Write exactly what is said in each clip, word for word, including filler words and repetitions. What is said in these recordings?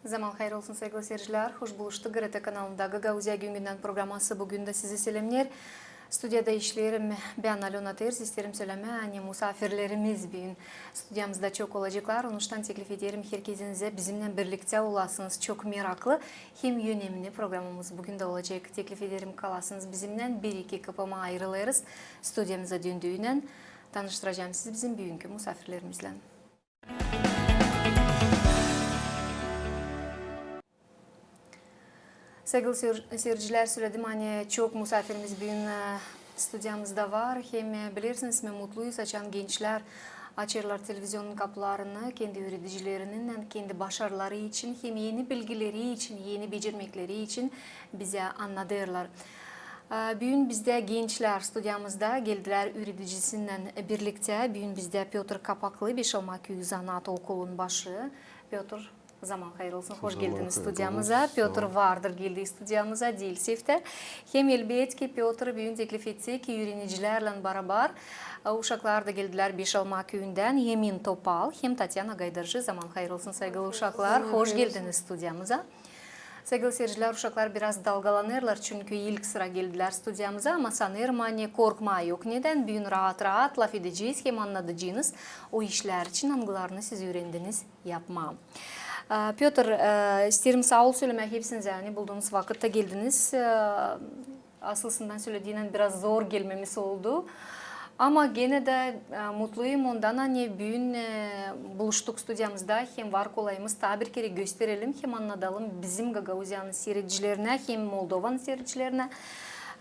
Zaman hayır olsun, saygılı seyircilär. Hoş buluştuk. GRT kanalında Gagauziya gün-gündän programası bugün dä sizi selemneer. Studiyada işleerim bän, Alöna Terzi. İsteerim sölemää, ani musaafirlerimiz büün studiyamızda çok olaceklar. Onuştan teklif ederim herkezinizä bizimnän birliktä olasınız. Çok meraklı hem önemli programamız bugün dä olacek. Teklif ederim, kalasınız bizimnän. Bir-iki kıpırma ayırılêrız. Studiyamıza döndüynän tanıştıracam sizi bizim büünkü musaafirlerimizlän. Saygılı seyir-, seyircilär, söledim, ani çok musaafirimiz büün, e, studiyamızda var. Hem, e, bilersiniz mi, mutluyuz, açan gençlär açêrlar televizionun kapularını kendi üüredicilerininnän, kendi başarıları için, hem eni bilgileri için, eni becermekleri için bizä annadêrlar. E, büün bizdä gençlär studiyamızda geldilär üüredicisinnän birliktä. Büün bizdä Pötr Kapaklı, Beşalma küüyü zanaat okulun başı. Pötr, zaman hayır olsun, hoş geldiniz studiyamıza. Pötr vardır geldi studiyamıza, diil seftär. Hem elbetki Pötr büün teklif etti ki üürenicilärlän barabar, e, uşaklar da geldilär Beşalma küüyündän, Emin Topal hem Tatyana Gaydarcı. Zaman hayır olsun, saygılı uşaklar, hoş geldiniz studiyamıza. Saygılı seyircilär, uşaklar biraz dalgalanêrlar, çünkü ilk sıra geldilär studiyamıza, ama sanêrım, ani korkmaa yok nedän, büün raat-raat lafedecez hem annadacınız o işlär için, angılarını siz üürendiniz yapmaa. E, Pötr, e, isteerim saa ol sölemää hepsinizä, ani buldunuz vakıt da geldiniz. E, asılsından sölediinän biraz zor gelmemiz oldu. Ama genä dä, e, mutluyum ondan, ani büün, e, buluştuk studiyamızda, hem var kolayımız taa bir kerä gösterelim hem annadalım bizim Gagauziyanın siiredicilerinä hem Moldovanın siiredicilerinä,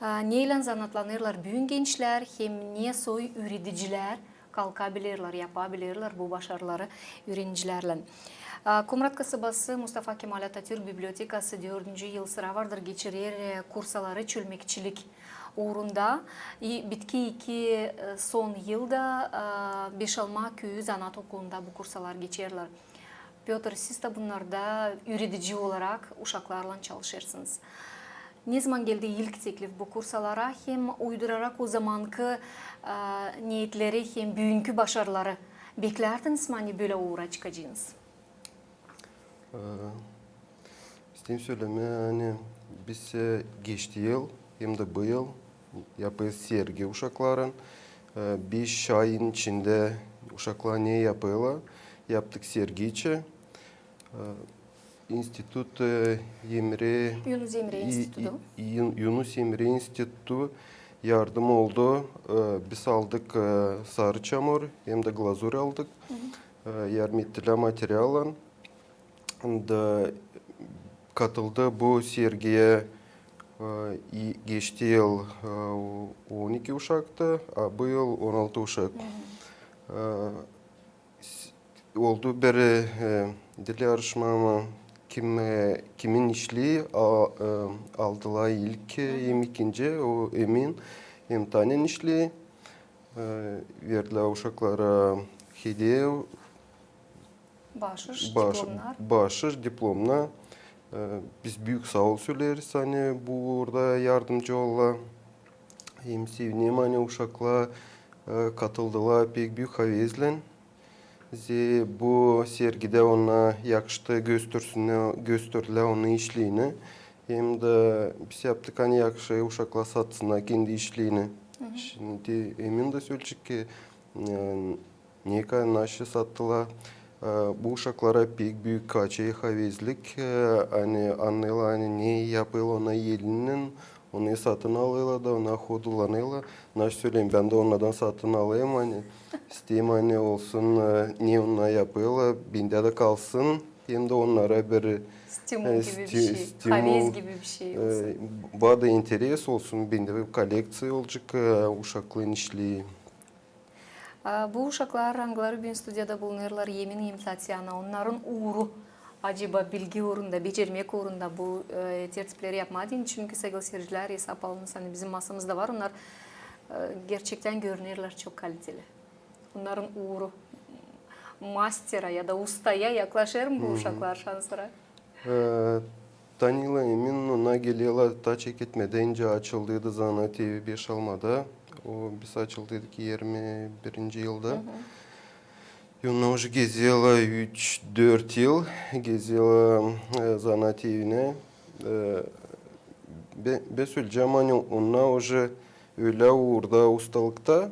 e, neylän zanaatlanêrlar büün gençlär hem ne soy üüredicilär kalkabilirlär, yapabilirlär bu başarıları üürenicilärlän. A, Komrat kasabası Mustafa Kemal Atatürk bibliotekası dördüncü yıl sıra vardır geçirer, e, kursaları çölmekçilik uurunda. İ, bitki iki, e, son yılda, a, Beşalma küüyü zanaat okulunda bu kursalar geçerlär. Pötr, siz dä bunnarda üüredici olarak uşaklarlan çalışêrsınız. Ne zaman geldi ilk teklif bu kursalara hem uydurarak o zamankı, e, neetleri hem büünkü başarıları, beklärdiniz mi, ani bölä uura çıkacınız? E, isteerim sölemää, ani biz, e, geçti yıl hem dä bu yıl yapêrız sergi uşakların. E, beş ayın içindä uşaklar ne yapêrlar, yaptık sergi için. E, institut, e, Emre, Yunus Emre institutu. Yunus Emre institutu yardım oldu. E, biz aldık, e, sarı çamur hem dä glazur aldık. E, yardım ettilär materiallan. Da katıldı bu sergiyä, e, geçti yıl, e, on iki uşaktı, a bu yıl on altı uşak. E, oldu bir, e, diil yarışma, ama kim, e, kimin işlii, a, e, aldılar ilk, e, hem ikinci, o Emin hem Tanyanın işlii, e, verdilär uşaklara hediye, baaşış, diplomnar. Baaşış, diplomnar. E, biz büük saa ol söleeriz, ani bu uurda yardımcı oldular. Hem sevinerim, ani uşaklar, e, katıldılar pek büük havezlän. Zerä bu sergidä onnar yakıştı göstersin, gösterdilär onnarın işlerini. Hem dä biz yaptık, ani yakışa uşaklar satsınnar kendi işlerini. Şindi Emin dä söleyecek ki, e, ne kadar, naşı sattılar. E, bu uşaklara pek büük açêr havezlik, e, ani annêêrlar, ani ne yapêrlar onnar elinnän, onu satın alêrlar da, onnar hodulanêrlar. Naşı söleyim, bän dä onnardan satın alêrım, ani isteerim, ani olsun, e, ne onnar yapêrlar, bendä dä kalsın. Hem dä onnara bir, e, stimul gibi bir şey, havez gibi bir şey olsun. E, bana da interes olsun, bendä bir kollekţiya olacek, e, uşakların işlii. A, bu uşaklar, angıları büün studiyada bulunêrlar, Emin hem Tatyana, onnarın uuru, acaba bilgi uurunda, becermek uurunda bu, e, tertipleri yapmaa deyni, çünkü, saygılı seyircilär, esap alınsa, ani bizim masamızda var, onnar, e, gerçektän görünerlär çok kaliteli. Onnarın uuru mastera ya da ustaya yaklaşêr mı bu uşaklar şansora? E, Tanila, Emin, onnar gelerlär taa çeketmedän öncä açıldıydı zanaat evi Beşalmada. O biz açıldıydık irmi birinci yılda. Onnar uje gezeerlär üç-dört yıl, gezeerlär, e, zanaat evinä. E, bän, bän söleyecäm, ani onnar uje ölä uurda ustalıkta,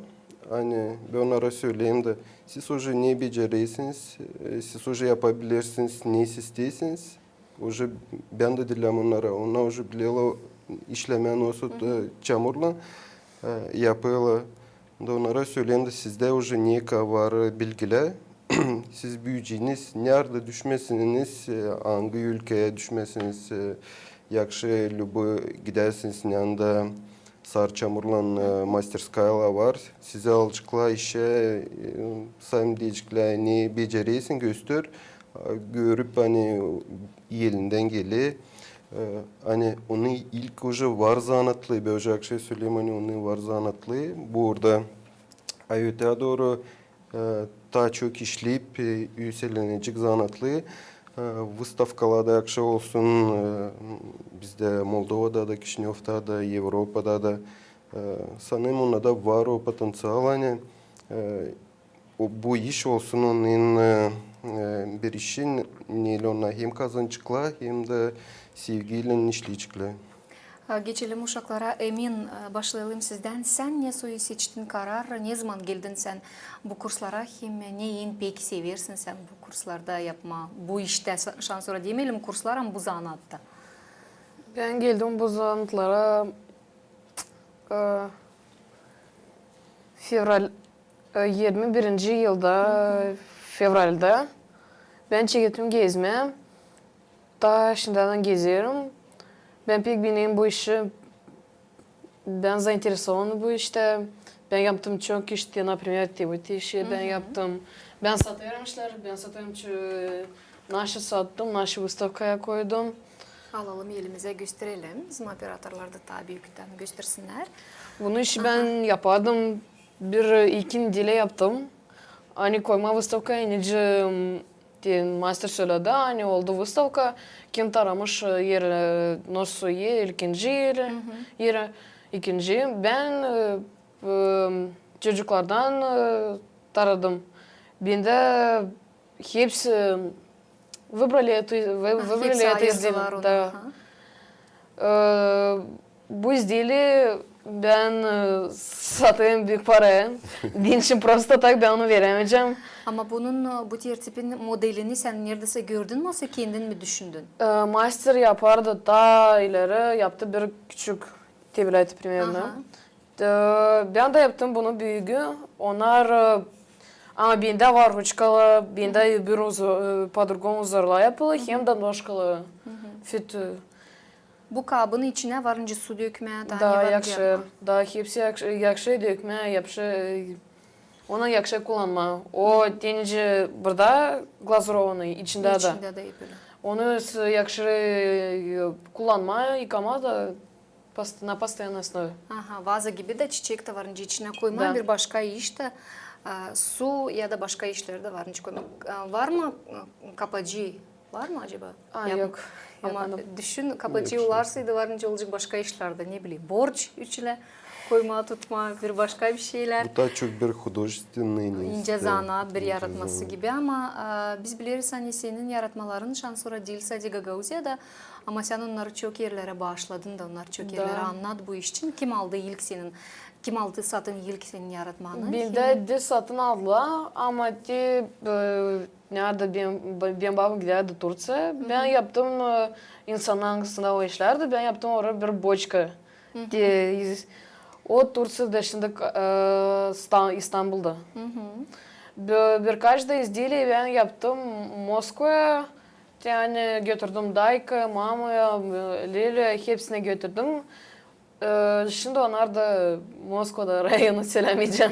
ani bän onnara söleerim da, siz uje ne becerersiniz, e, siz uje yapabilirsiniz, ne siz isteersiniz. Uje bän dä dilerim onnara, onnar uje bilerlär işlemää nasıl, e, çamurlan, e, yapêrlar. Da onnara söleerim da, sizdä uje ne kadar var bilgilär. Siz büüyeceniz, neredä düşmeseniz, e, angı ülkeyä düşmeseniz, e, yakşı lübü gidärsiniz, neredä sar çamurlan, e, masterskaylar var. Sizi alaceklär işä, e, sän deyeceklär, ne becereersin, göster. E, görüp, ani elindän geler. E, ani onu ilk uje var zanaatlı, bän uje yakşı söleyim, ani onu var zanaatlı. Bu uurda, a öteyä dooru, e, taa çok işleyip, e, üüselenecek zanaatlı, e, vıstavkalarda yakşı olsun, e, bizdä Moldovada da, Kişinövda da, Evropada da, e, sanêrım, onnarda var o potenţial, ani, e, o, bu iş olsun onun, e, e, bir işi, neylä onnar hem kazanaceklar, hem dä sevgiylän işleyeceklär. A, geçelim uşaklara. Emin, e, başlayalım sizdän. Sän nesoy seçtin karar, nezaman geldin sän bu kurslara, hem neyi en pek seversin sän bu kurslarda yapmaa, bu iştä, şa-, şansora demeyelim kurslar, ama bu zanaatta? Bän geldim bu zanaatlara, e, fevral, e, yirmi birinci yılda, fevralda. Bän çekettim gezmää. Taa şindän gezerim. Bän pek beenerim bu işi. Bän заинтересован bu iştä. Bän yaptım çok iştä, например, te bu işi bän yaptım. Bän satêrım işleri, bän satêrım ço-, naşı sattım, naşı vıstavkaya koydum. Alalım elimizä, gösterelim. Bizim operatorlar da taa büüktän göstersinnär. Bunu işi bän yapardım, bir iki nedelä yaptım. Ani koymaa vıstavkaya, nicä, m, te master söledi, ani oldu vıstavka, kim taramış, e, eri, e, nasıl eri, ilkinci eri, eri, ikinci. Bän, e, e, çocuklardan, e, taradım. Bendä hepsi выбрали это, вы-, выбрали это изделие. Da. E, bu izdeliyi bän, e, satêrım büük paraya. Benim için просто так, bän onu veremeyecäm. Ama bunun, e, bu tertipin modelini sän neredäsä gördün mü, osa kendin mi düşündün? E, master yapardı taa ileri, yaptı bir küçük te bilä te примерно. E, bän dä yaptım bunu büügü. Onnar, e, ama bendä var ruçkalı, bendä bir uzo-, e, по-другому uzorlar yapılı, hem dä noşkalı. Fit, e, Bu kabın içinä var nicä su dökmää, taa ne var nicä yapmaa? Da hepsi yakşı, yakşı dökmää, yakşı, e, onu yakşı kullanmaa. O te nicä burada глазурованный, içindä dä. İçindä dä yapılı. Onu s-, yakşı, e, kullanmaa, yıkamaa da. Пост-, на постоянной основе. Aha, vaza gibi dä, çiçek tä var nicä içinä koymaa, bir başka iş tä, e, su ya da başka işlär dä var nicä koymaa. E, var mı, e, kapacı? Var mı acaba? A, yok. Ama düşün, kapacı olarsaydı, var nicä olacek başka işlär dä, ne bileyim, borç içinä koymaa, tutmaa, bir başka bir şeylär. Bu taa çok bir художественный, nicä, incä zanaat, bir yaratması gibi, ama, e, biz bileriz, ani senin yaratmaların şansora diil sade Gagauziyada, ama sän onnarı çok erlerä baaşladın da, onnar çok erlerä. Annat bu iş için. Kim aldı ilk senin, kim aldı satın ilk senin yaratmanı? Bendä diil satın aldılar, ama te, e, neredä bän, bän babam gidärdi Turţiya. Bän yaptım, e, insanın angısında o işlärdi, bän yaptım orada bir boçka. Te, iz-, o Turţiyada, şindi, e, Sta-, İstanbulda. Bi-, birkaç da izdeliyi bän yaptım Moskvaya. Te, ani götürdüm dayka, mamaya, e, Lelä, hepsinä götürdüm. E, şindi onnar da Moskvada, rayonu sölämeyecäm.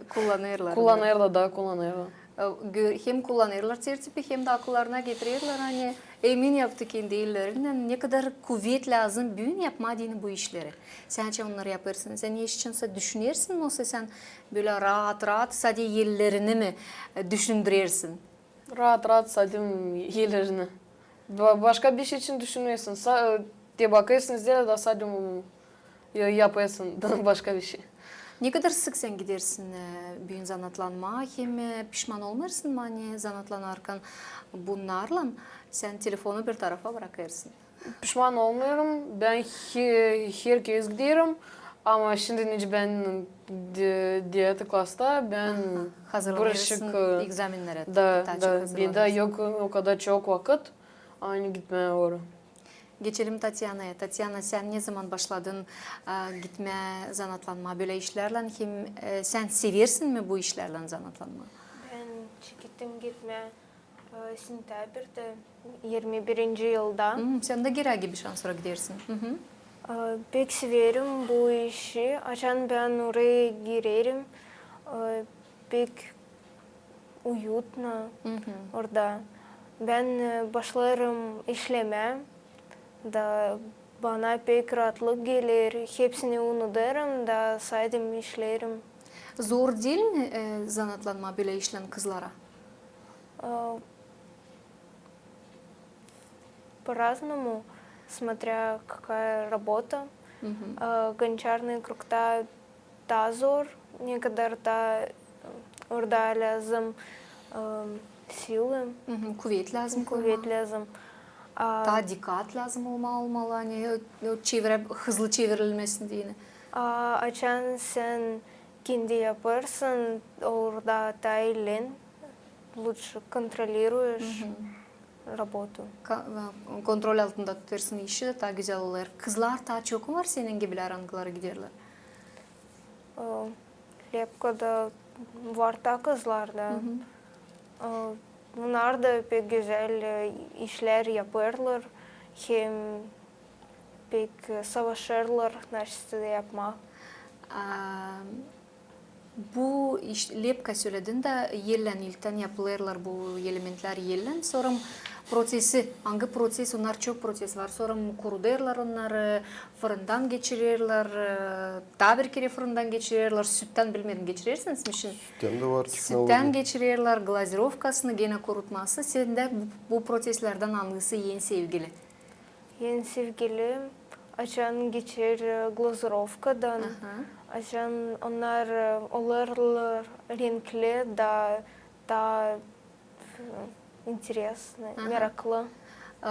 Kullanêrlar. Kullanêrlar, da, kullanêrlar. E, gö-, hem kullanêrlar tertipi, hem dä akıllarına getirerlär, ani Emin yaptı kendi ellerinnän. Ne kadar kuvet lääzım büün yapmaa deyni bu işleri. Sän açan onnarı yapêrsın, sän neçinsä düşünersin, osa sän bölä raat-raat sade ellerini mi, e, düşündürersin? Raat-raat sade ellerini. Ba-, başka bir şey için düşünmeersin. Sa-, e, te bakêrsın izdeliyi da sade, e, yapêrsın başka bir şey. Ne kadar sık sän gidersin, e, büün zanaatlanmaa, hem, e, pişman olmêêrsın mı, ani zanaatlanarkan bunnarlan sän telefonu bir tarafa brakêrsın? Pişman olmêêrım. Bän he-, herkez giderim. Ama şindi nicä bän de-, deäti klasta, bän hazırlanêrsın, e, egzamennerä, da, da, bendä yok o kadar çok vakıt, ani gitmää ora. Geçelim Tatyanaya. Tatyana, sän ne zaman başladın, e, gitmää zanaatlanmaa bölä işlärlän? Hem, e, sän seversin mi bu işlärlän zanaatlanmaa? Bän çekettim gitmää, e, sentябрьdä, irmi birinci yılda. Hmm, sän dä Gera gibi şansora gidersin. E, pek severim bu işi. Açan bän oraya girerim, e, pek уютно orada. Bän, e, başlêêrım işlemää, da bana pek raatlık geler, hepsini unudêrım da sade işlerim. Zor diil mi, e, zanaatlanmaa bölä işlän kızlara? E, по-разному, смотря какая работа. E, гончарный krugta taa zor, ne kadar taa, e, orada lääzım, e, силы. Kuvet lääzım. Kuvet lääzım. Taa dikkat lääzım olmaa, olmalı, ani o, o çevirä hızlı çevirilmesin deyni. A açan sän kendi yapêrsın, orada taa iilän лучше контролируешь работу. Kontrol altında tutêrsın işi, taa gözäl olêr. Kızlar taa çok mu var senin gibilär, angıları giderlär? E, Lepkada var taa kızlar da. E, bunnar da pek gözäl, e, işlär yapêrlar, hem pek, e, savaşêrlar naşeysa da yapmaa. A, bu iş, lepka söledin da, ellän ilktän yapılêrlar bu elementlär ellän, sora prosesi, angı proses, onnar çok proses var, sora kurudêrlar onnarı, fırından geçirerlär, e, taa bir kerä fırından geçirerlär, süttän bilmeerim geçirersiniz mi şindi? Süttän dä var tehnologiya. Süttän geçirerlär, glazirovkasını, genä kurutması. Sendä bu, bu proseslerdän angısı en sevgili? En sevgili, açan geçer, e, glazirovkadan, açan onnar, e, olêrlar renkli da, taa интересно, meraklı. E,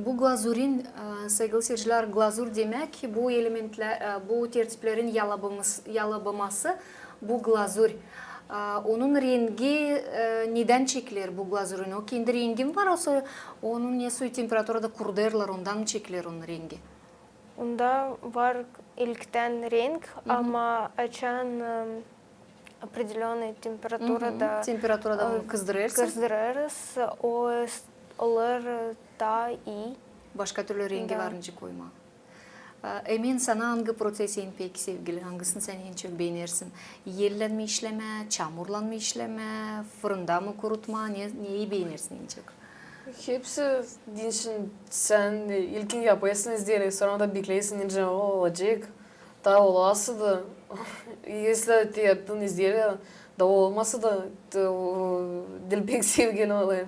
bu glazurin, e, saygılı seyircilär, glazur demäk bu elementlär, e, bu tertiplerin yalabaması, yalabaması, bu glazur. E, onun rengi, e, nedän çekiler bu glazurin? O kendi rengi mi var, osa onun nesä temperaturada kurudêrlar, ondan mı çekiler onun rengi? Onda var ilktän renk, ama açan, e, определённая temperaturada, temperaturada, e, onu kızdırêrsın, kızdırêrız, o s-, olêr, e, taa ii. Başka türlü rengi var nicä koymaa. E, Emin, sana angı proses en pek sevgili, angısını sän en çok beenersin? Ellän mi işlemää, çamurlan mı işlemää, fırında mı kurutmaa, ne, neyi beenersin en çok? Hepsi, deyni şindi sän ilkin yapêrsın izdeliyi, sora da bekleersin, nicä o olacek. Taa olasıdır. Если te yaptın izdeliyi, da olmasa da, te, o, diil pek sevgili olêr.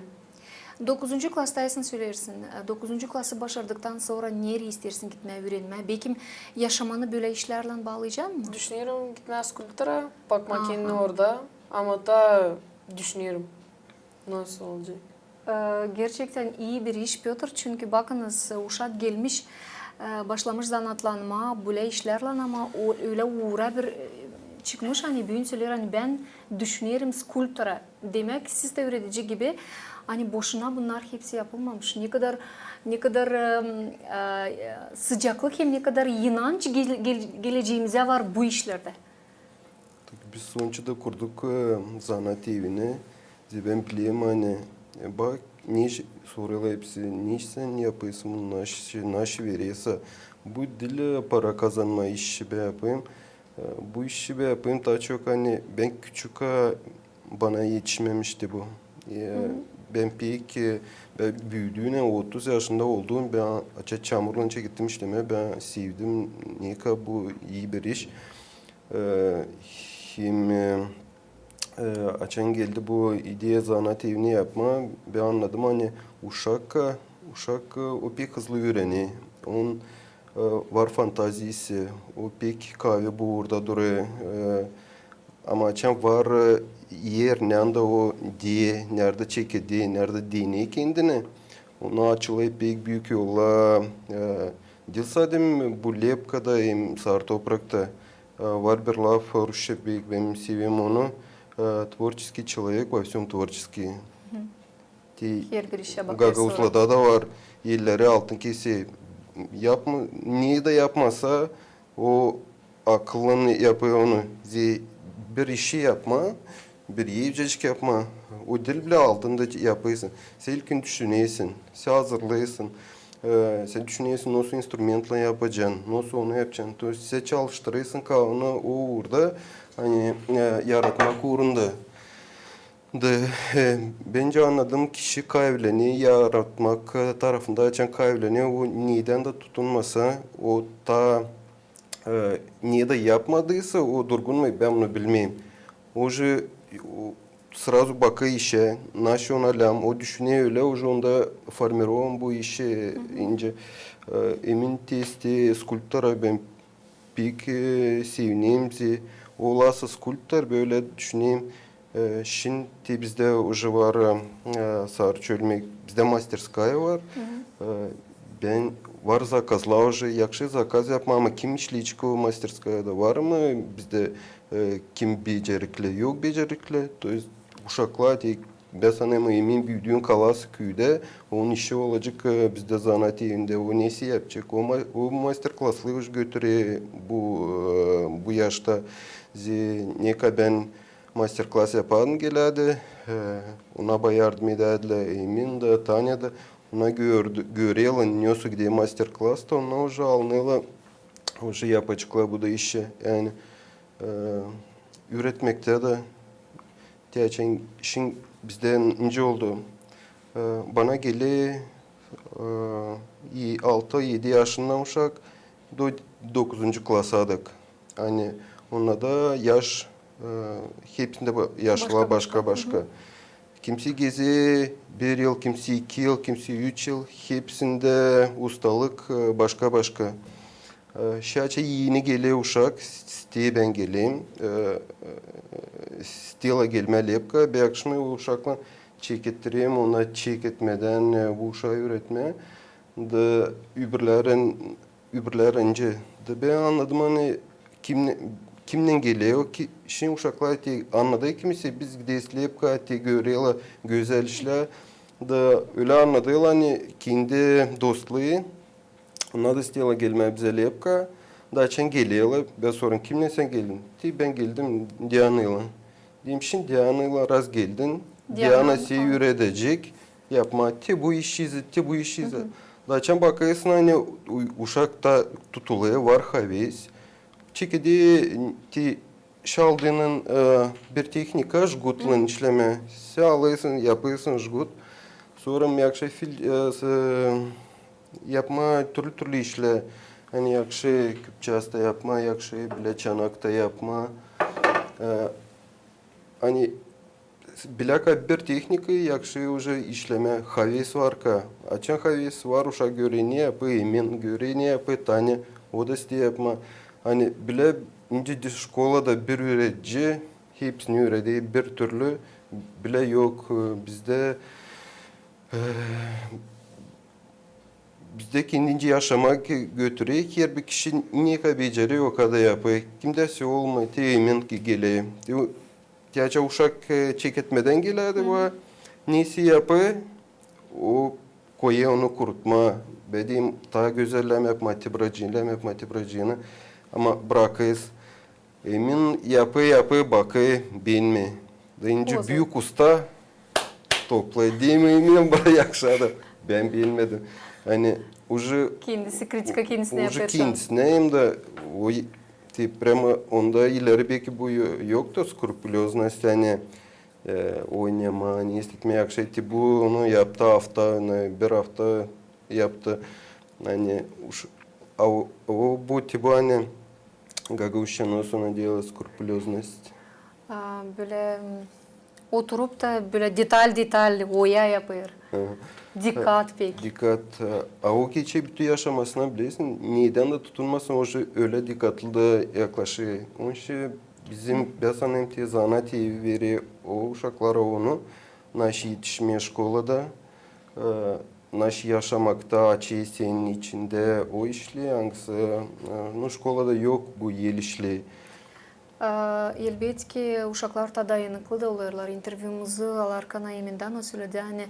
Dokuzuncu klastaysın, söleersin. E, dokuzuncu klası başardıktan sora nereyi isteersin gitmää, üürenmää? Bekim yaşamanı bölä işlärlän baalayacın mı? Düşünerim gitmää skulptura, bakmaa kendimi orada. Ama taa düşünerim, nasıl olacek. E, gerçektän ii bir iş, Pötr, çünkü bakınız, uşak gelmiş, e, başlamış zanaatlanmaa bölä işlärlän, ama o ölä uura bir, e, çıkmış, ani büün söleer, ani bän düşünerim skulptura. Demäk, siz dä üüredici gibi, ani boşuna bunnar hepsi yapılmamış. Ne kadar, ne kadar, e, e, sıcaklık hem ne kadar inanç gel-, gel-, gelecämizä var bu işlerdä. Biz sonunda kurduk, e, zanaat evini. Zerä bän bilerim, ani, e, bak, ne iş, sorêrlar hepsi, ne iş sän yapêrsın, bunu naşı, naşı verersä. Bu diil, e, para kazanma işi bän yapêrım. E, bu işi bän yapêrım taa çok, ani bän küçükkän bana etişmemişti bu. E, bän pek, e, bän büüdüünä, otuz yaşında oldum, bän açan çamurlan çekettim işlemää, bän sevdim, ne kadar bu ii bir iş. E, hem, e, e, açan geldi bu ideya zanaat evini yapmaa, bän annadım, ani uşak, uşak, e, o pek hızlı üürener. On, e, var fantaziyası, o pek kaavi bu uurda durêr. E, ama açan var, e, er, neredä o deer, neredä çekeder, neredä dener kendini, ona açılêr pek büük yollar, e, diil sade bu Lepkada, hem Sarı Toprakta. E, var bir laf, rusça pek bän seveyim onu, e, творческий человек во всём творческий. Te, herbir işä bakêrsın. Gagauslada da var, elleri altın kese. Yapma, ne dä yapmasa, o akıllän yapêr onu. Zerä bir işi yapma, bir evcecik yapma, o diil bilä altın da yapêrsın. Sän ilkin düşünersin, sän hazırlêêrsın, e, sän düşünersin, nasıl instrumentlän yapacan, nasıl onu yapacan. То есть sän çalıştırêrsın kaavanı o uurda, ani, e, yaratmak uurunda. Da, e, bencä annadım, kişi kaavlener yaratmak, e, tarafında açan kaavlener, o nedän dä tutunmasa, o taa, e, ne dä yapmadıysa, o durgunmêêr, bän bunu bilmeerim. O же, o, сразу bakêr işä, nasıl ona lääzım, o düşüner ölä, o же onda формируем bu işi, e, ince. E, emin te skulptora bän pek, e, sevinerim, zerä o lääzı skulptor, bölä düşünerim. E, şindi bizdä уже var, e, Sarı Çölmek, bizdä мастерская var. E, bän, var zakazlar уже, yakşı zakaz yapmaa, ama kim işleyecek o мастерскаяда, var mı bizdä, e, kim becerikli, yok becerikli. То есть uşaklar te Bän sanêrım, emin büüdüüm Kalas küüdä, onun işi olacek, e, bizdä zanaat evindä, o nesä yapacek? O ma-, o master-klasları götürer bu, e, bu yaşta. Zerä ne ka bän master-klas yapardım, gelärdi, e, ona bana yardım edärdilär, emin dä, Tanya da, ona gördü-, görerlär, nesoy gider master-klas, da onnar уже alınêrlar, уже yapaceklar bu da işi, yani, e, üüretmektä dä. Te açan şindi bizdä nicä oldu? E, bana geler, e, i-, altı-edi yaşından uşak, do-, dokuzuncu klasadık. Ani onda da yaş, e, hepsindä ba-, yaşlar başka-başka. Başka-başka. Hı hı. Kimisi gezer bir yıl, kimisi iki yıl, kimisi üç yıl. Hepsindä ustalık, e, başka-başka. E, şaça eni geler uşak, s-, s-, te bän gelerim, e, e, s-, te la gelmää Lepkaya, bän akşamı o uşaklan çekettirerim, ona çeketmedän, e, bu uşaa üüretmää. Da öbürleri, öbürleri nicä. Da bän annadım, ani kim-, kimnän geler o ki, şindi uşaklar te annadı kimisi, biz gideriz Lepkaya, te görerlär gözäl işlär. Da ölä annadêrlar, ani kendi dostları, onnar da isteerlär gelmää bizä Lepkaya. Da açan gelerlär, bän sorêrım, kimnän sän geldin? Te bän geldim Dianaylan. Deerim, şindi Dianaylan, раз geldin, Diana seni üüredecek yapmaa te bu işi, te bu işi. Hı hı. Da açan bakêrsın, ani u-, uşak ta tutulêr, var haves. Çekeder te şaldıynan, e, bir tehnika, jgutlan işlemää. Sän alêrsın, yapêrsın jgut. Sora yakşı fil-, e, s-, yapmaa türlü-türlü işlär. Ani yakşı küpçaaz ta yapmaa, yakşı bilä çanak ta yapmaa. E, ani bilä ka bir tehnika, yakşı уже işlemää, haves var ka. Açan haves var, uşak görer, ne yapêr, emin görer, ne yapêr Tanya, o da isteer yapmaa. Ani bilä, nicä dä şkolada bir üüredici hepsini üüreder bir türlü, bilä yok, e, bizdä, e, bizdä kendinci yaşamak götürer, herbir kişi ne kadar becerer, o kadar yapêr. Kimdä sä olmêêr, te emin ki geler. Te, te açan uşak, e, çeketmedän gelärdi, hı hı, bu nesä yapêr, o koyêr onu kurutmaa. Bän deerim, taa gözäl lääzım yapmaa, te bıracanı lääzım yapmaa, te bıracanı. Ama brakêrız. Emin yapêr-yapêr, bakêr, beenmêêr. Da nicä büük usta toplêêr, deer mi, emin, bana yakışmadı. Bän beenmedim. Ani уже kendisi kritika kendisinä yapêr. Уже kendisinä, hem dä o, te прямо onda ileri beki bu yo-, yoktu скрупулёзность, ani, e, oynamaa, ne istetmää, yakşı, te bunu yaptı afta, ne, bir afta yaptı. Ani, uş-, a o, o bu, te bu, ani, gagauzça nasıl ona deerlär, скрупулёзность. A, bölä, m, oturup da bölä detal-detal oya yapêr. Dikat pek. Dikat. A o geçer bütün yaşamasına, bilersin, neydän dä tutunmasın, o ölä dikatlı da yaklaşêr. Onun için bizim, bän sanêrım, te zanaat evi verer o uşaklara onu, naşı etişmää şkolada, naşı yaşamakta açıı senin içindä o işleri, angısı, nu, şkolada yok bu el işleri. Elbetki, uşaklar taa dayanıklı da olêrlar. İntervyumuzu alarkan Emin dä söledi, ani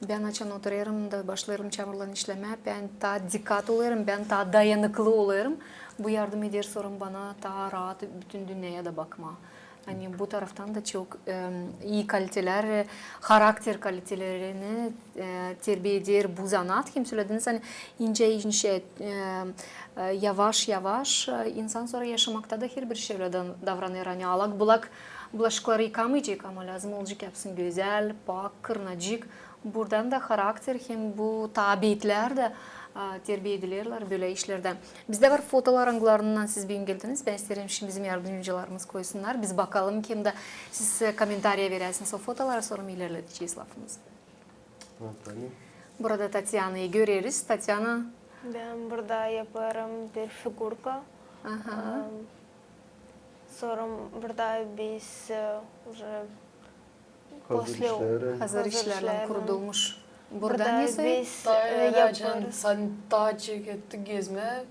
bän açan oturêrım da başlêêrım çamurlan işlemää, bän taa dikat olêrım, bän taa dayanıklı olêrım. Bu yardım eder sora bana taa raat bütün dünneyä dä bakmaa. Ani bu taraftan da çok ii kalitelär, harakter kalitelerini terbiya eder bu zanaat. Hem sölediniz, ani incä-incä, yavaş-yavaş insan sora yaşamakta da herbir şeylerdän davranêr. Ani alak-bulak bulaşıkları yıkamayacek, ama lääzım olacek yapsın gözäl, pak, kırnacık. Buradan da harakter hem bu tabiatlär dä terbiya edilerlär bölä işlerdä. Bizdä var fotolar, angılarından siz büün geldiniz. Bän isteerim, şindi bizim yardımcılarımız koysunnar. Biz bakalım, hem dä siz komentariya veräsiniz o fotolara, sora ilerledecez lafımızı. Burada Tatyanayı göreriz. Tatyana. Bän burada yapêrım bir figurka. Sora burada biz uje hazır işlär, hazır işlär kurdulmuş. Burada ne soy? Taa taa çekettik gezmää.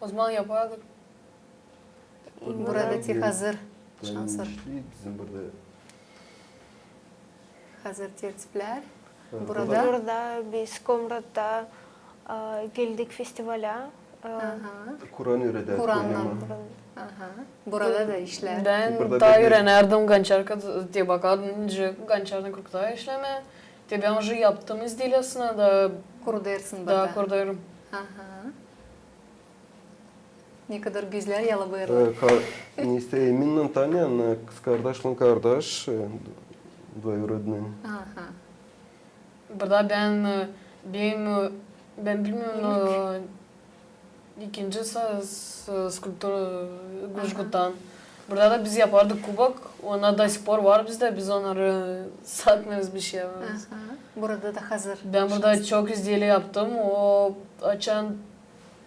O zaman yapardık. Burada te hazır şansor. Bizim burada hazır tertiplär. Burada. Burada biz Komrattan geldik festivalä. Kuran üüredär. Kurannan. Burada da işlär. Bän taa üürenärdim, Gonçarka te bakardım, nicä Gonçarnıkrukta işlemää. Te bän uje yaptım izdeliyasını da. Kurudêrsın burada. Da kurudêrım. Nekadar gözlär yalıbêrlar. Neysä, Eminnän Tanyanın kızkardaşlan kardaş, двоюродные. Burada bän, bän, bän bilmeerim, ikinci skulptor Gujguttan. Burada da biz yapardık kubok, onnar до сих пор var bizdä, biz onnarı satmêêrız, bişey yapmêêrız. Burada da hazır. Bän burada çok izdeliya yaptım, o açan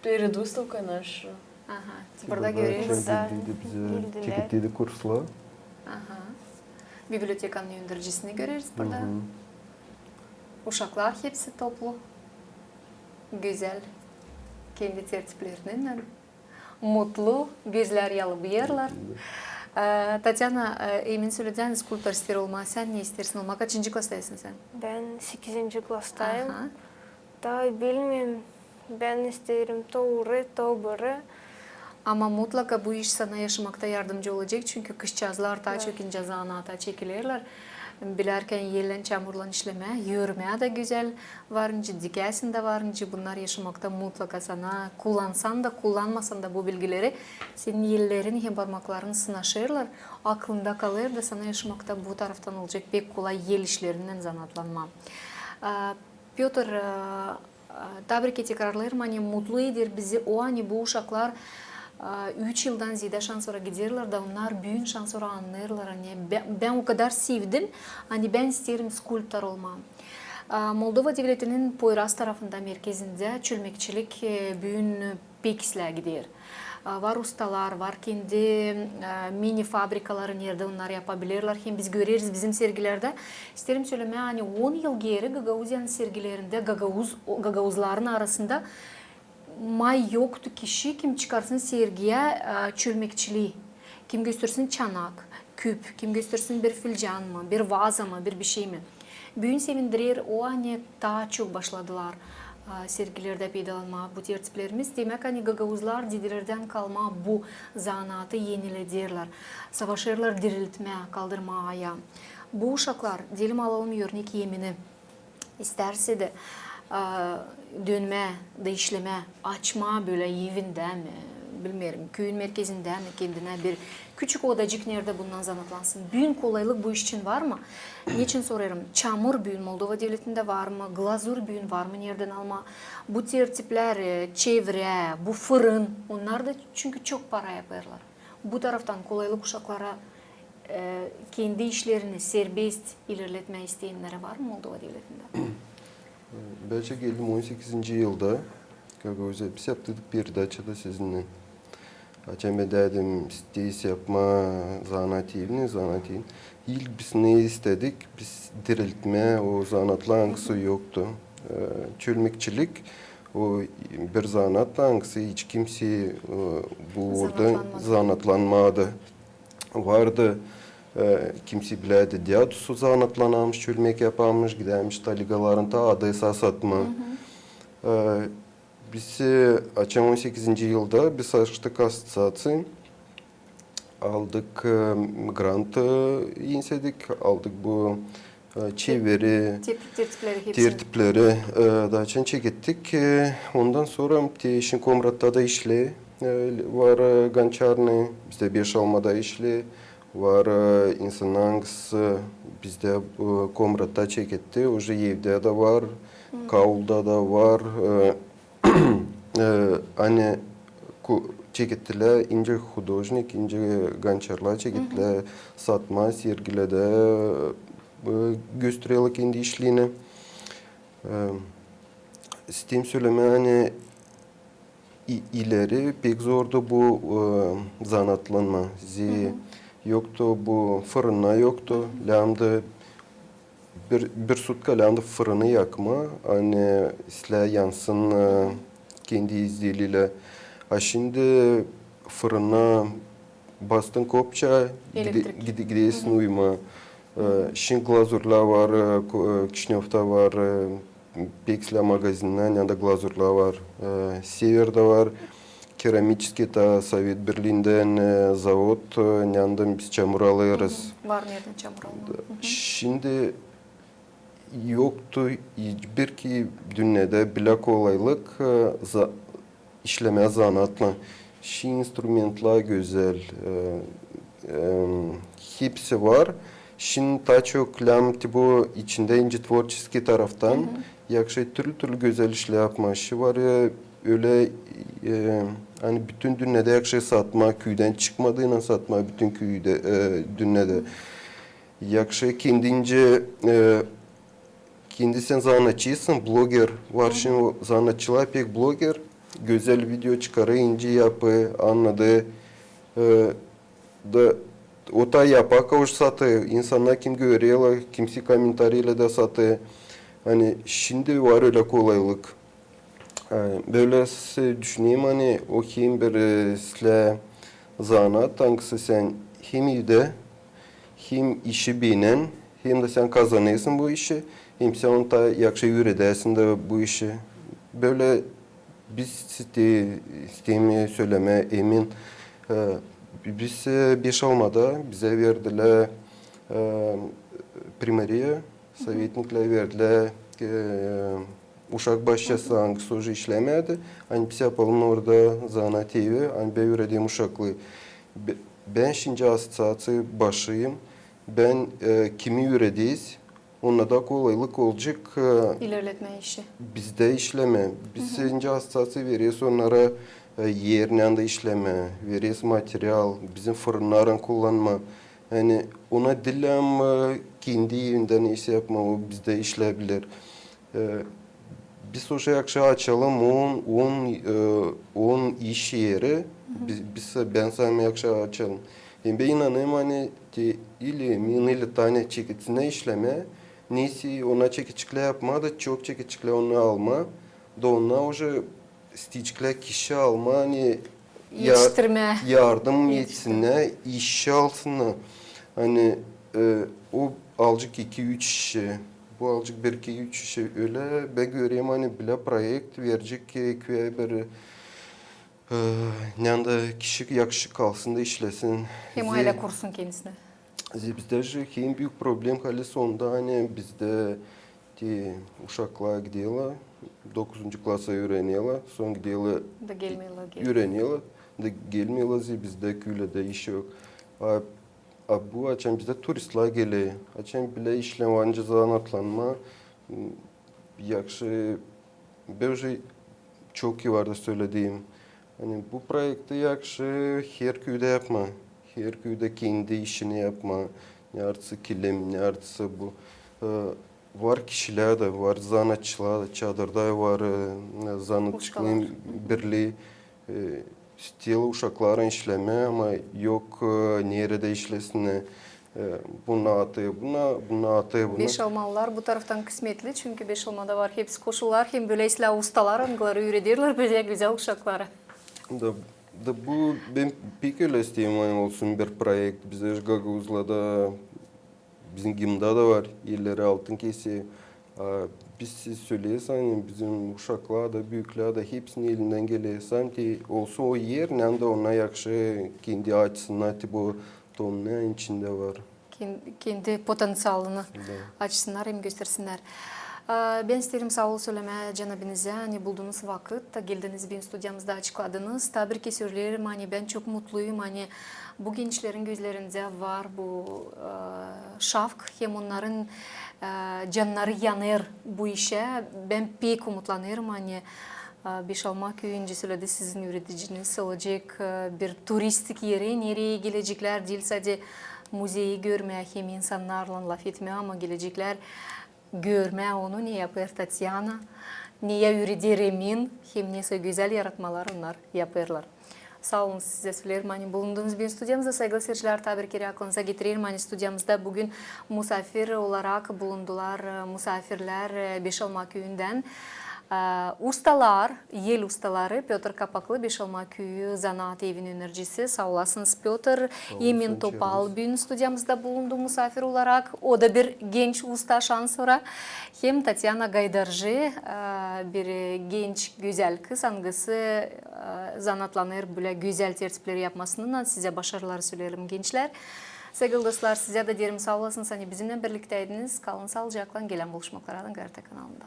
перед выставкой нашу. Burada göreriz. Burada çekettiydi kurslar. Bibliotekanın öndericisini göreriz burada. Uşaklar hepsi toplu. Gözäl. Kendi tertiplerinnän. Mutlu, gözlär yalıbêrlar. Tatyana, Emin söledi, ani skulptor isteer olmaa. Sän ne isteersin olmaa? Kaçıncı klastasın sän? Bän sekizinci klastayım. Taa bilmeerim, bän isteerim to ürä, to bürä. Ama mutlaka bu iş sana yaşamakta yardımcı olacek, çünkü kızçaazlar taa çok incä zanaata çekilerlär. Bilärkän ellän, çamurlan işlemää, örmää dä gözäl, var nicä dikäsin dä, var nicä, bunnar yaşamakta mutlaka sana, kullansan da, kullanmasan da bu bilgileri, senin ellerin hem parmakların sınaşêrlar, aklında kalêr da sana yaşamakta bu taraftan olacek pek kolay el işlerinnän zanaatlanmaa. Pötr, taa bir kerä tekrarlêêrım, ani mutlu eder bizi o, ani bu uşaklar üç yıldan zeedä şansora giderlär da onnar büün şansora annêêrlar, ani bän, bän o kadar sevdim, ani bän isteerim skulptor olmaa. Moldova devletinin Poyraz tarafında merkezindä çölmekçilik büün pek islää gider. Var ustalar, var kendi mini fabrikaları, neredä onnar yapabilirlär. Hem biz göreriz bizim sergilerdä. İsteerim sölemää, ani on yıl geeri Gagauziyanın sergilerindä gagauz, gagauzların arasında may yoktu kişi, kim çıkarsın sergiyä çölmekçilii, kim göstersin çanak, küp, kim göstersin bir filcan mı, bir vaza mı, bir bişey mi. Büün sevindirer o, ani taa çok başladılar sergilerdä peydalanmaa bu tertiplerimiz. Demäk, ani gagauzlar dedelerdän kalma bu zanaatı enilederlär, savaşêrlar diriltmää, kaldırmaa ayaa. Bu uşaklar, deyelim, alalım örnek Emini. İstärse dä dönmää da işlemää, açmaa bölä evindä mi, bilmeerim, küüyün merkezindä mi kendinä bir küçük odacık, neredä bundan zanaatlansın. Büün kolaylık bu iş için var mı? Neçin sorêrım? Çamur büün Moldova devletindä var mı? Glazur büün var mı? Neredän almaa? Bu tertiplär, çevrä, bu fırın, onnar da çünkü çok para yapêrlar. Bu taraftan kolaylık uşaklara E, kendi işlerini serbest ilerletmää isteyenleri var mı Moldova devletindä? Bän geldim on sekizinci yılda. Как бы, biz yaptık peredaçada sizinnän. Açan bän dedim, isteeriz yapmaa zanaat evini, zanaat evini. İlk biz ne istedik? Biz diriltmää o zanaatları, angısı yoktu. E, çölmekçilik, o bir zanaat, angısı hiç kimsey, e, bu orada zanaatlanmadı. Vardı, e, kimsey bilärdi, dädusu zanaatlanarmış, çölmek yaparmış, gidärmiş taligalarına, taa adayı satmaa. E, biz, e, açan on sekizinci yılda biz açtık asosiaţiya, aldık, e, grant, e, istedik, aldık bu, e, çeviri, tertipleri, e, da açan çekettik. E, ondan sora te şindi Komratta da işleer, e, var, e, Gonçarnıı, bizdä Beşalmada işleer, var, e, insannar, angısı bizdä, e, Komratta çeketti, uje evdä dä var, Kaulda da var, e, e, ani ku-, çekettilär, nicä hudožnik, nicä gonçarlar çekettilär satmaa sergilerdä, e, göstereler kendi işlerini. E, isteerim sölemää, ani i-, ileri pek zordu bu, e, zanaatlanma. Zerä yoktu bu fırınnar, yoktu. Lääzımdı bir, bir sutka lääzımdı fırını yakmaa, ani islää yansın, e, kendi izdeliyelär. A şindi fırına bastın kopça, gide-, gide-, gidersin uyumaa. E, şindi glazürlär var, e, Kişinövda var, e, pek islää magazinnär, neredä glazürlär var. E, Severda var, keramiçeskiy, taa Sovet Birliindän, e, zavod, e, neredä biz çamur alêrız. Var neredä çamur almaa. Şindi yoktu hiçbir ki dünnedä bilä kolaylık, e, za-, işlemää zanaatlan. Şindi instrumentlär gözäl, e, e, hepsi var. Şindi taa çok lääzım te bu içindä nicä tvorçeskiy taraftan yahşı türlü-türlü gözäl işlär yapmaa. Şindi var, e, ölä, e, ani bütün dünnedä yahşı satmaa, küüdän çıkmadıynı satmaa bütün küüdä, e, dünnedä. Yahşı kendinci, e, kendi sän zanaatçıysın, bloger var şindi, o zanaatçılar pek bloger, gözäl video çıkarêr, nicä yapêr, annadı. E, da o taa yapar, kaç satêr, insannar kim görerlär, kimisi komentariylerdä satêr. Ani şindi var ölä kolaylık. E, bölä s-, düşünerim, ani o hem bir, e, islää zanaat, angısı sän hem evdä, hem işi beenän, hem dä sän kazanêrsın bu işi, hem sän onu taa yahşı üüredärsin dä bu işi. Bölä biz te-, isteerim sölemää, emin, e, biz, e, Beşalmada bizä verdilär, e, primariya, sovetniklär verdilär, e, uşak başçası, angısı uje işlemärdi. Ani biz yapalım orada zanaat evi, ani bän üüredeyim uşakları. Be-, bän şindi asosiaţiya başıyım. Bän, e, kimi üürederiz, onnara da kolaylık olacek, e, bizdä işlemää. Biz şindi asosiaţiya vereriz onnara, e, er neredä işlemää, vereriz material, bizim fırınnarın kullanmaa. Ani ona diil, e, kendi evindä neysä yapmaa, o bizdä işleyebilir. E, biz uje yahşı açalım on, on, e, on iş eri. Biz, biz, bän sanêrım, yahşı açalım. Hem bän inanêrım, ani te ili min, ili Tanya çeketsin işlemää. Neysä, ona çekecekler yapmaa da, çok çekecekler onu almaa. Da ona uje isteyeceklär kişi almaa, ani yardım etsinnär, iş alsınnar. Ani, e, o alacek iki-üç işi, bu alacek bir, iki, üç işi. Ölä bän görerim, ani bilä proekt verecek ki, küüyä bir, e, neredä kişi yahşı kalsın da işlesin. Hem aylä kursun kendisinä. Zerä bizdä hem büük problem halis onda, ani bizdä te uşaklar giderlär, dokuzuncu klasa üürenerlär, sora giderlär, üürenerlär, da gelmeerlär, zerä bizdä küülerdä iş yok. A, a bu açan bizdä turistlär geler, açan bilä işlää, var nicä zanaatlanmaa, yahşı, bän uje çok yıllardır söledim. Ani bu proekti yahşı her küüdä yapmaa. Her küüdä kendi işini yapmaa, neredä kilim, neredä bu. E, var kişilär dä, var zanaatçılar da, Çadırda var e, zanaatçıların birlii, e, isteerlär uşaklarlan işlemää, ama yok e, neredä işlesinnär. E, bunu atêr buna, bunu atêr buna. Beşalmalılar bu taraftan kısmetli, çünkü Beşalmada var hepsi koşullar, hem bölä islää ustalar, angıları üürederlär bölä gözäl uşakları. Da, da bu, bän pek ölä isteerim, ani olsun bir proekt. Bizä Gagauzlarda, bizim gimnda da var, elleri altın kesä. A, biz söleriz, ani bizim uşaklar da, büüklär dä, hepsinin elindän geler, sade olsun o er, neredä onnar yahşı kendi açsınnar, te bu tonun içindä var. Ken-, kendi potenţialını açsınnar hem göstersinnär. A, bän isteerim saa ol sölemää cenabinizä, ani buldunuz vakıt, geldiniz bizim studiyamızda, açıkladınız. Taa bir kerä söleerim, ani bän çok mutluyum, ani bu gençlerin gözlerindä var bu e, şavk, hem onnarın e, cannarı yanêr bu işä. Bän pek umutlanêrım, ani e, Beşalma küüyü, söledi sizin üürediciniz, olacek e, bir turistik eri, nereyi geleceklär diil sade muzeyi görmää hem insannarlan lafetmää, ama geleceklär görmää onu, ne yapêr Tatyana, ne ya üüreder Emin, hem ne gözäl yaratmalar onnar yapêrlar. Saa olun, sizä söleerim, ani bulundunuz bizim studiyamızda. Saygılı seyircilär, taa bir kerä aklınıza getirerim, ani studiyamızda büün musaafir olarak bulundular e, musaafirlär e, Beşalma küüyündän. E, ustalar, el ustaları Pötr Kapaklı, Beşalma küüyü zanaat evinin önericisi. Saa olasınız, Pötr. Emin Topal büün studiyamızda bulundu musaafir olarak. O da bir genç usta, şansora. Hem Tatyana Gaydarcı, e, bir genç gözäl kız, angısı e, zanaatlanêr bölä gözäl tertipleri yapmasınnan. Sizä başarılar söleerim, gençlär. Saygılı dostlar, sizä dä deerim saa olasınız, ani bizimnän birliktäydiniz. Kalın saalıcaklan, gelän buluşmaklara G R T kanalında.